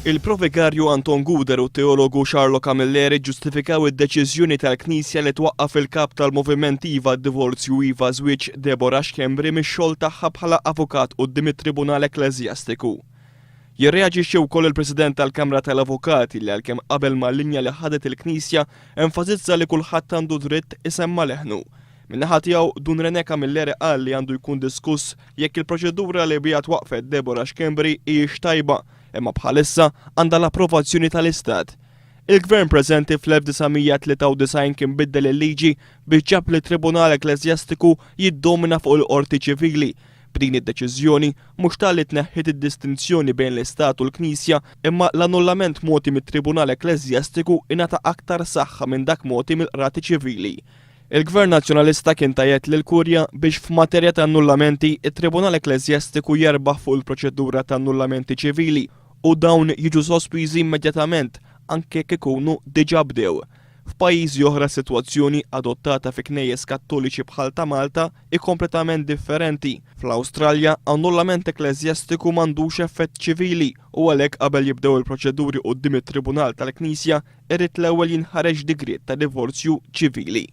Il-Provigarju Anton Guder u t-teologu Charlo Camilleri ġġustifikaw id-deċiżjoni tal-Knisja li twaqqaf il-kap tal-Moviment Iva Divorzju Iva Żwieġ Deborah Schembri mix-xogħol tagħha bħala avukat quddiem it-Tribunal Ekkleżjastiku. Jirreaġixxi wkoll il-President tal-Kamra tal-Avukati li għalkemm qabel mal-linja li ħadet il-Knisja enfasizza li kulħadd għandu dritt isemma' leħnu. Min-naħa tiegħu, Dun René Camilleri qal li għandu jkun diskuss jekk il-proċedura li biha twaqqfet Deborah Schembri hijiex tajba, imma bħalissa għandha l-approvazzjoni tal-Istat. Il-Gvern preżenti fl-1993 kien biddel il-liġi biex ġab lit-Tribunal Ekkleżjastiku jiddomina fuq il-Qorti Ċivili. B'din id-deċiżjoni, mhux talli tneħħiet id-distinzjoni bejn l-Istat u l-Knisja, imma l-annullament mogħti mit-Tribunal Ekkleżjastiku ingħata aktar saħħa minn dak mogħti mill-Qrati Ċivili. Il-Gvern Nazzjonalista kien ta jedd lill-Kurja biex f'materja ta' annullamenti, it-Tribunal Ekkleżjastiku jerbaħ fuq il-proċedura ta' annullamenti ċivili u dawn jiġu sospiżi immedjatament anke jekk ikunu diġà bdew. F'pajjiżi oħra s-sitwazzjoni adottata fi knejjes Kattoliċi bħal ta' Malta hi kompletament differenti. Fl-Awstralja, annullament ekkleżjastiku m'għandux effett ċivili u għalhekk qabel jibdew il-proċeduri quddiem it-Tribunal tal-Knisja irid l-ewwel jinħareġ digriet ta' divorzju ċivili.